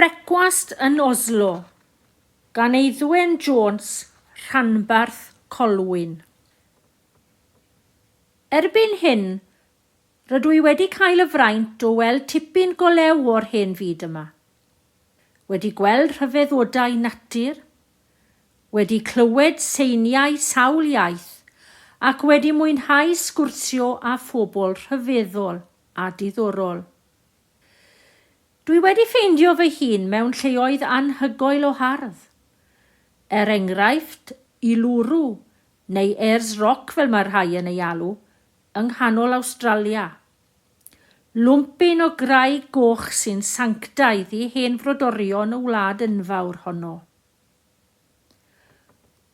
Brecwast yn Oslo gan Eiddwen Jones, Rhanbarth Colwyn. Erbyn hyn, rydw i wedi cael y fraint o weld tipyn go lew o'r hen fyd yma. Wedi gweld rhyfeddodau natur, wedi clywed seiniau sawl iaith ac wedi mwynhau sgwrsio â phobl rhyfeddol a diddorol. Dwi wedi ffeindio fy hun mewn lleoedd anhygoel o hardd. Er enghraifft, Uluru, neu Ayers Rock fel mae rhai yn ei alw, yng nghanol Awstralia. Lwmpyn o graig goch sy'n sanctaidd i hen frodorion y wlad enfawr honno.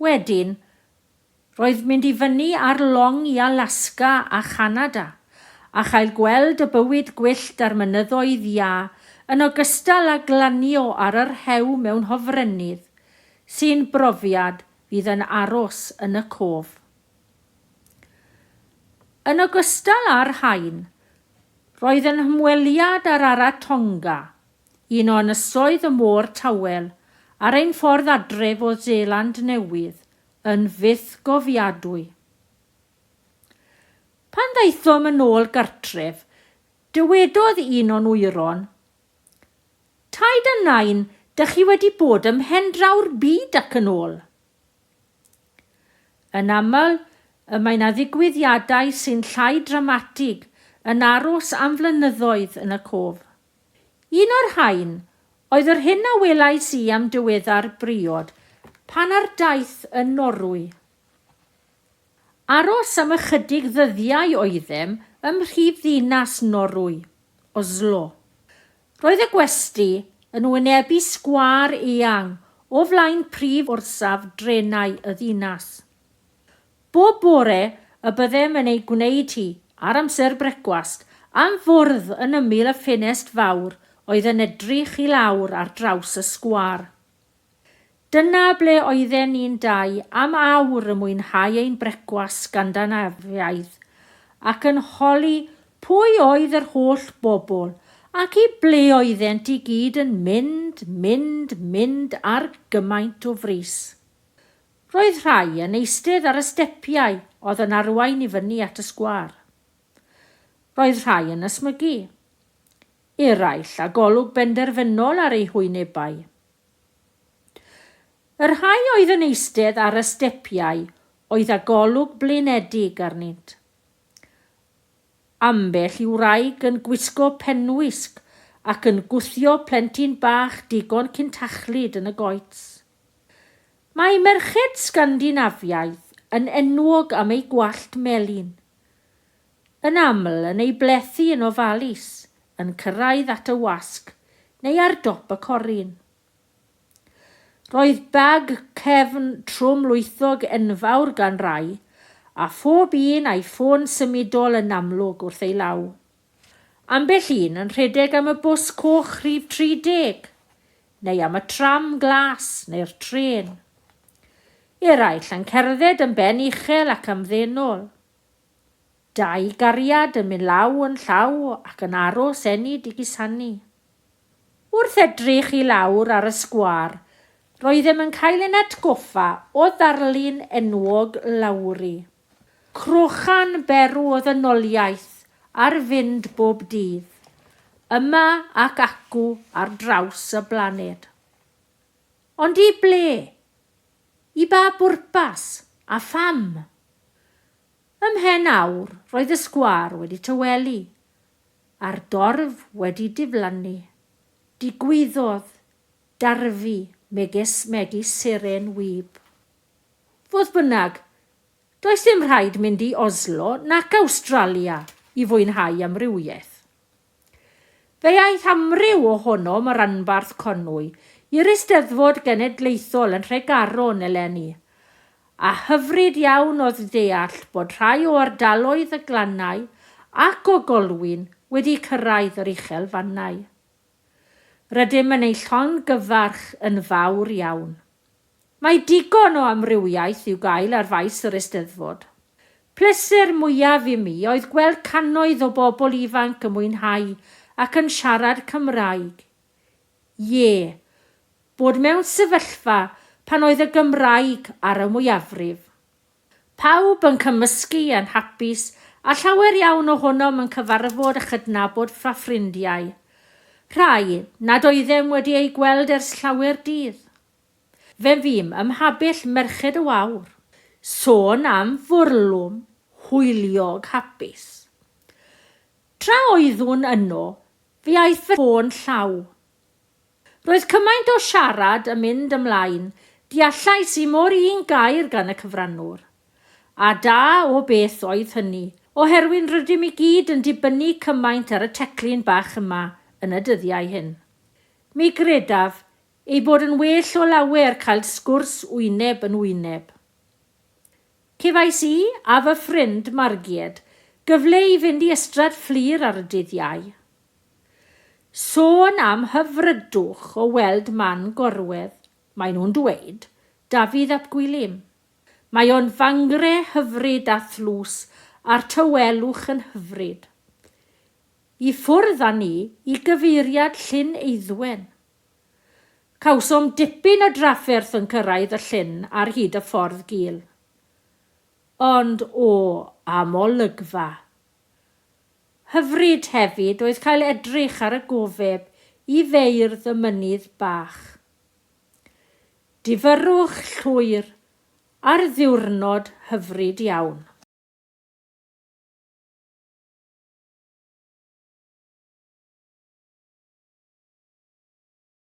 Wedyn, Roedd mynd i fyny ar long i Alaska a Chanada, a chael gweld y bywyd gwyllt a'r mynyddoedd iâ, yn ogystal â glanio ar yr rhew mewn hofrennydd, sy'n brofiad fydd yn aros yn y cof. Yn ogystal â'r rhain, roedd yn hymweliad â'r Aratonga, un o ynysoedd y Môr Tawel, ar ein ffordd adref o Seland Newydd, yn fythgofiadwy. Pan ddaethom yn ôl gartref, dywedodd un o'n wyron, Taid a Nain, dych chi wedi bod ym mhen draw'r byd ac yn ôl. Yn aml, y mae 'na ddigwyddiadau sy'n llai dramatig yn aros am flynyddoedd yn y cof. Un o'r rhain oedd yr hyn a welais i a'm diweddar briod pan ar daith yn Norwy. Aros am ychydig ddyddiau oeddem ym mhrifddinas Norwy, Oslo. Roedd y gwesty yn wynebu sgwâr eang o flaen prif orsaf drenau y ddinas. Bob bore y byddem yn ei gwneud hi, ar amser brecwast, am fwrdd yn ymyl y ffenest fawr oedd yn edrych i lawr ar draws y sgwâr. Dyna ble oedden ni'n dau am awr yn mwynhau ein brecwast Sgandinafiaidd ac yn holi pwy oedd yr holl bobl ac i ble oeddent i gyd yn mynd, mynd, mynd ar gymaint o frys. Roedd rhai yn eistedd ar y stepiau oedd yn arwain i fyny at y sgwâr. Roedd rhai yn ysmygu. Eraill â golwg benderfynol ar eu hwynebau. Y rhai oedd yn eistedd ar y stepiau oedd â golwg blinedig arnynt. Ambell i wraig yn gwisgo penwisg ac yn gwthio plentyn bach digon cyntachlyd yn y goets. Mae merched Sgandinafiaidd yn enwog am eu gwallt melyn. Yn aml yn ei blethu yn ofalus, yn cyrraedd at y wasg neu ar dop y corun. Roedd bag cefn trwm lwythog enfawr gan rai, a phob un a'i ffôn symudol yn amlwg wrth ei law. Ambell un yn rhedeg am y bws coch rhif 30, neu am y tram glas neu'r trên. Eraill yn cerdded yn ben uchel ac hamddenol. Dau gariad yn mynd law yn llaw ac yn aros ennyd i gusanu. Wrth edrych i lawr ar y sgwâr, roeddem yn cael ein atgoffa o ddarlun enwog Lowry. Crochan berw o ddynoliaeth ar fynd bob dydd, yma ac acw ar draws y blaned. Ond i ble? I ba bwrpas? A pham? Ymhen awr roedd y sgwâr wedi tawelu, a'r dorf wedi diflannu. Digwyddodd darfu megis megis seren wib. Fodd bynnag, does dim rhaid mynd i Oslo nac Awstralia i fwynhau amrywiaeth. Fe aeth amryw ohonom o ranbarth Conwy i'r Eisteddfod Genedlaethol yn Nhregaron eleni, a hyfryd iawn oedd deall bod rhai o ardaloedd y Glannau ac o Golwyn wedi cyrraedd yr uchelfannau. Rydym yn eu llongyfarch yn fawr iawn. Mae digon o amrywiaeth i'w gael ar faes yr Eisteddfod. Pleser mwyaf i mi oedd gweld cannoedd o bobl ifanc yn mwynhau ac yn siarad Cymraeg. Ie, bod mewn sefyllfa pan oedd y Gymraeg ar y mwyafrif. Pawb yn cymysgu yn hapus a llawer iawn ohonom yn cyfarfod a chydnabod ffa ffrindiau, rhai nad oeddem wedi eu gweld ers llawer dydd. Fe fum ym mhabell Merched y Wawr. Sôn am fwrlwm hwyliog hapus. Tra oeddwn yno, fe aeth fy ffôn llaw. Roedd cymaint o siarad yn mynd ymlaen, deallais i mo'r un gair gan y cyfrannwr. A da o beth oedd hynny, oherwydd rydym i gyd yn dibynnu cymaint ar y teclyn bach yma yn y dyddiau hyn. Mi gredaf ei bod yn well o lawer cael sgwrs wyneb yn wyneb. Cefais i a fy ffrind Margied gyfle i fynd i Ystrad Fflur ar y dydd Iau. Sôn am hyfrydwch o weld man gorwedd, maen nhw'n dweud, Dafydd ap Gwilym. Mae o'n fangre hyfryd a thlws a'r tawelwch yn hyfryd. I ffwrdd â ni i gyfeiriad Llyn Eiddwen. Cawsom dipyn o drafferth yn cyrraedd y llyn ar hyd y ffordd gul. Ond o, am olygfa! Hyfryd hefyd oedd cael edrych ar y gofeb i feirdd y mynydd bach. Difyrrwch llwyr ar ddiwrnod hyfryd iawn.